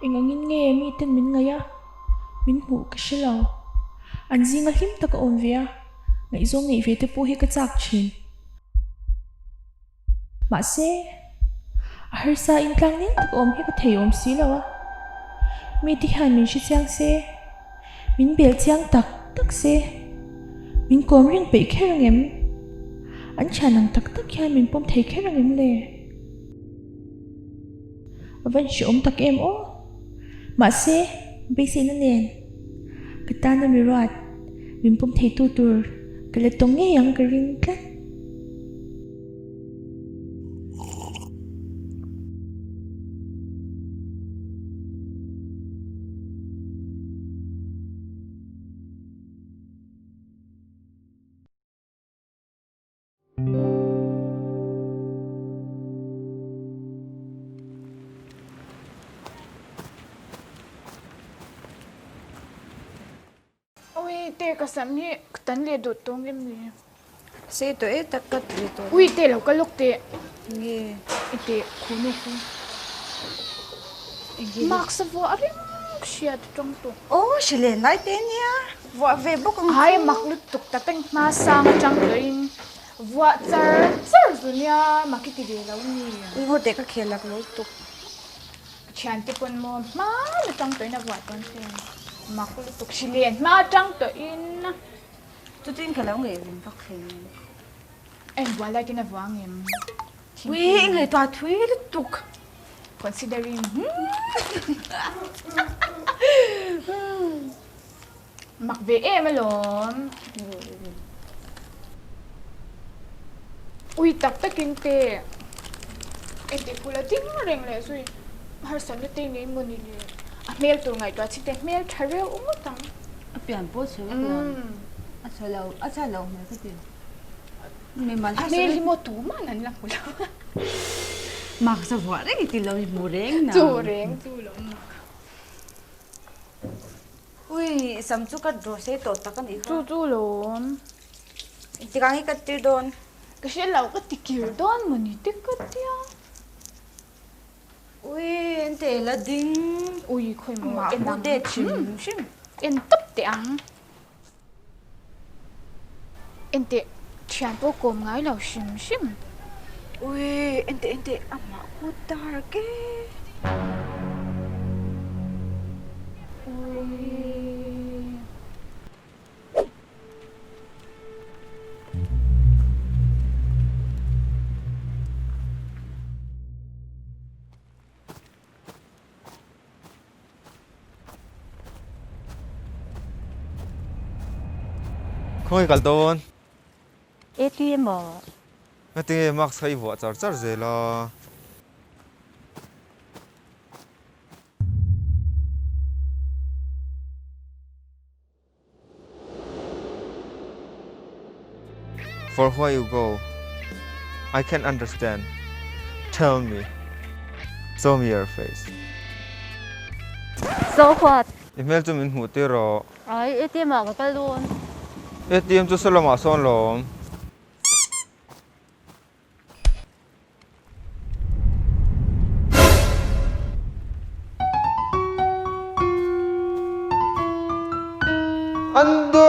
Eng angin nge miten min ngaih a, min hmuh ka hre lo. An zinga hlim tak a awm ve a, ngaihzawng neih ve te pawh hi ka chak thin. Mahse, a harsa in tlang nel tak awm hi ka thei awm si lo a. Mite hian min hre chiang se, min bel chiang tak tak se, min kawm reng peih kher ang em? An thian ang tak tak hian min pawm thei kher ang em le? A van hreawm tak em aw? Mahse, beiseina nen ka tana mi ruat min pawm theitu tur ka la tawng ngei ang ka ring tlat. Ui te ka sam hi ka tan leh dawt tawng em ni? Sei tawh e tak ka ti tawh. Ui te lo ka lawk teh. Nge? I teh khunu khu. Mask a vuah reng hriat atang tawh. Aw hre len lai te nia. Vuah ve bawk ang chu. Hai mak lutuk tak tak hma sang atang tawhin vuah char char zu nia mak i ti ve lo ni. Ngaw teh ka khel lak lo lutuk. Ka thiante pawn maw hma atang tawhin a vuah dawn che mak lutuk hri len hma atang tawhin. Chutin ka lo ngaihven vak thei. A inbual lai ten a vuah ngem. Ui i ngaihtuah thui lutuk. Considering. Mak ve em alawm. Ui tak takin te engti phul a ding reng leh zui harsatna te nei maw ni le. A hmel tur ngaihtuah chi te hmel tha reuh ngawt ang. A pian pawh chhe vak lo. A chhe lo a chhe lo hmel ka ti. A hmel hi maw tuman an la hmu lo. Mak sa vuah reng i ti lo i hmu reng na. Chu reng chu lo mak. Ui sam chu ka draw sei tawh tak a nih kha. Chu chu lawm. Tikang hi ka tir dawn. Ka hre lo ka ti kir dawn maw ni te ka tia. Ui en teh la ding. Ui khawi maw en ang. Mahmu det hrim hrim. En tawp teh ang. Enteh thian pawh kawm ngai lo hrim hrim. Ui enteh enteh amah khu dark e. Ui. Khawnge kal dawn? ATM aw. Ngatinge mask kha i vuah char char zel a? For why you go? I can't understand. Tell me. Show me your face. So what? I hmel chu min hmuh tir rawh. Ai, ATM ah ka kal dawn. ATM chu saw lamah sawn lawm. An de!